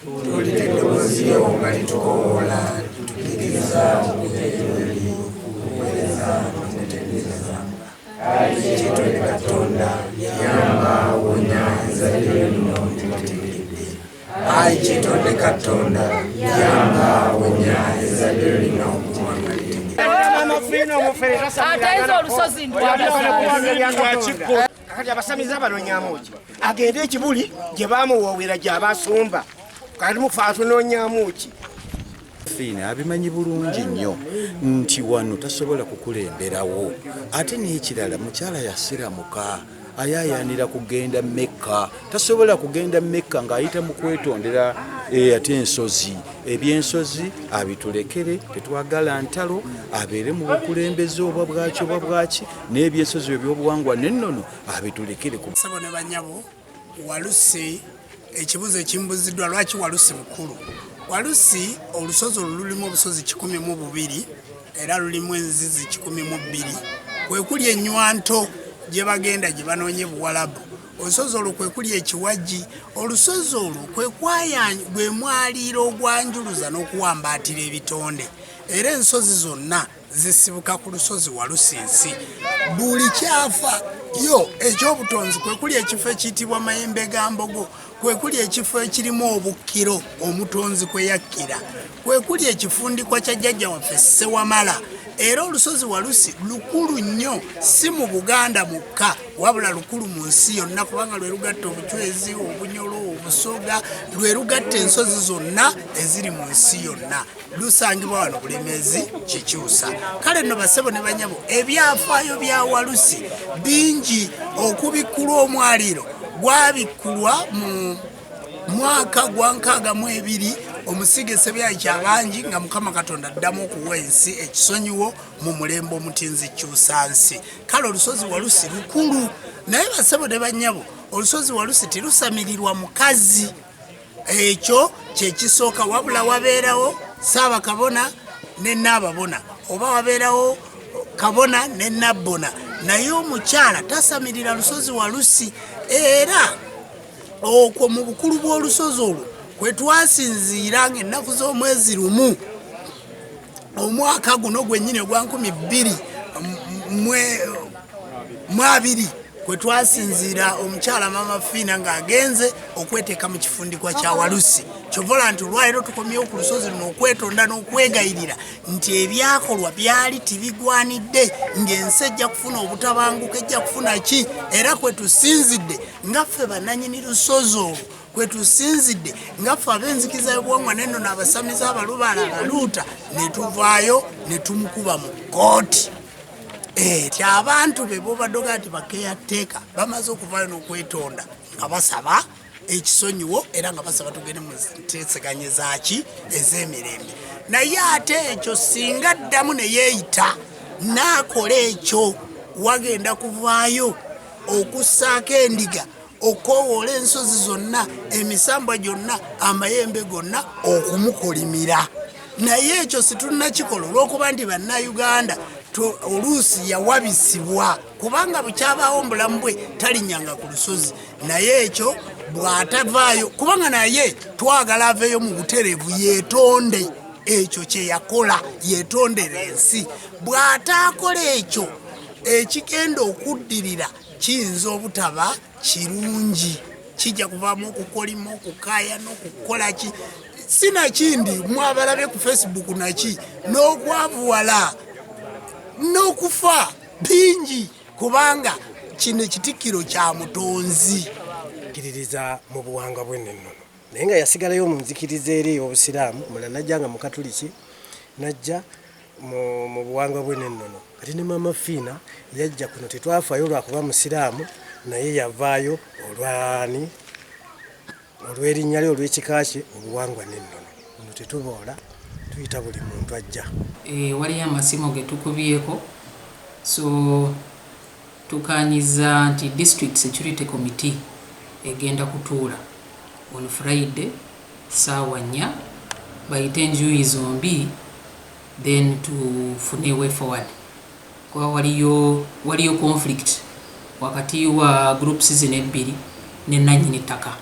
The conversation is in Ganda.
Tuwulira eddoboozi lyo nga litukowoola, tukkiriza okujja gy'oli okukuweereza n'okukutendereza. Ayi Kitonde Katonda, yamba wonya ezzadde lyo lino litetegedde. Ayi Kitonde Katonda, yamba wonya ezzadde lyo lino kubanga litegedde. Ate nze olusozi ndwagala. Kakati abasamize abanonyamu ki? Agende ekibuli gye bamuwoowera gy'abasumba. Kati mufe atunonyamu ki? Fiina abimanyi bulungi nnyo nti wano tasobola kukulemberawo. Ate n'ekirala mukyala yasiramuka ayaayaanira kugenda Mecca, tasobola kugenda Mecca ng'ayita mu kwetondera ate ensozi. Ebyensozi abitulekere, tetwagala ntalo, abeere mu bukulembeze oba bwaki oba bwaki, n'ebyensozi ebyobuwangwa n'ennono abitulekere. Ssebo ne bannyabo, Walusi ekibuzo ekimbuziddwa lwaki Walusi mukulu? Walusi olusozi olwo lulimu obusozi 102 era lulimu enzizi 102, kwe kuli ennywanto gye bagenda gye banoonya Buwalabu. Olusozi olwo kwe kuli ekiwagi. Olusozi olwo kwe kwaya gwe mwaliiro ogwanjuluza n'okuwambaatira ebitonde, era ensozi zonna zisibuka ku lusozi Walusinsi. Buli kyafa yo ekyobutonzi kwe kuli ekifo ekiyitibwa Mayembe ga Mbogo, kwe kuli ekifo ekirimu obukkiro omutonzi kwe yakkira, kwe kuli ekifundikwa kya jjajja waffe Ssewamala. Era olusozi Walusi lukulu nnyo, si mu Buganda mwokka, wabula lukulu mu nsi yonna, kubanga lwe lugatta Obuchwezi, Obunyolo, Obusoga, lwe lugatta ensozi zonna eziri mu nsi yonna. Lusangibwa wano Bulemeezi Kikyusa. Kale nno bassebo ne bannyabo, ebyafaayo bya Walusi bingi. Okubikkulwa omwaliiro gwabikkulwa mu mwaka gwa 62 omusige Ssebyayi Kyabangi, nga Mukama Katonda addamu okuwa ensi ekisonyiwo mu mulembe omutinzi Kyusansi. Kale olusozi Walusi lukulu, naye bassebo ne bannyabo, olusozi Walusi terusamirirwa mukazi. Ekyo kyekisooka. Wabula wabeerawo Ssaabakabona ne Nnaababona, oba wabeerawo kabona ne Nnabbona, naye omukyala tasamirira lusozi Walusi. Era okwo mu bukulu bw'olusozi olwo kwe twasinziira ng'ennaku z'omwezi 1 omwaka guno gwennyini ogwa 2020 kwe twasinziira omukyala Mama Fiina ng'agenze okweteeka mu kifundikwa kya Walusi. Kyova nti olwaleero tukomyewo ku lusozi luno okwetonda n'okwegayirira nti ebyakolwa byali tibigwanidde, ng'ensi ejja kufuna obutabanguko, ejja kufuna ki. Era kwe tusinzidde nga ffe bannannyini lusozi olwo, kwe tusinzidde nga ffe ab'enzikiza y'obuwangwa n'ennono, abasamize, abalubaala, abaluuta, ne tuvaayo ne tumukuba mu kkooti. Ti abantu be bobadde nti bakeyateeka bamaze okuvaayo n'okwetonda nga basaba ekisonyiwo, era nga basaba tugende mu nteeseganya zaaki ez'emirembe. Naye ate ekyo singa ddamu ne yeeyita n'akola ekyo, wagenda kuvaayo okussaako endiga, okowoola ensozi zonna, emisambwa gyonna, amayembe gonna okumukolimira. Naye ekyo situnnakikola olw'okuba nti bannayuganda oluusi yawabisibwa, kubanga bukyabaawo mu bulamu bwe talinnyanga ku lusozi. Naye ekyo bw'atavaayo, kubanga naye twagala aveeyo mu butereevu yeetonde ekyo kye yakola, yeetondere ensi. Bw'ataakola ekyo, ekigenda okuddirira kiyinza obutaba kirungi, kijja kuvaamu okukolima, okukaaya n'okukola ki sinakindi mwabalabye ku Facebook naki n'okwavuwala n'okufa bingi, kubanga kino ekitikkiro kya mutonzi. Kkiririza mu buwangwa bw'ennono. Naye nga yasigalayo mu nzikiriza eri ey'Obusiraamu, omulala najja nga Mukatuliki, najja mu buwangwa bwe n'ennono. Kati ne Maama Fiina yajja kuno, tetwafaayo lwakuba Musiraamu, naye yavaayo olwani, olw'erinnya lye, olw'ekika kye, obuwangwa n'ennono. Ono tetuboola, tuyita buli muntu ajja. Waliyo amasimu ge tukubyeko, so tukanyiza nti District Security Committee egenda kutuula on Friday saawa 4, bayite enjuyi zombi, then tufune way forward, kuba waliyo conflict wakati wa groups zino ebbiri ne nannyini ttaka.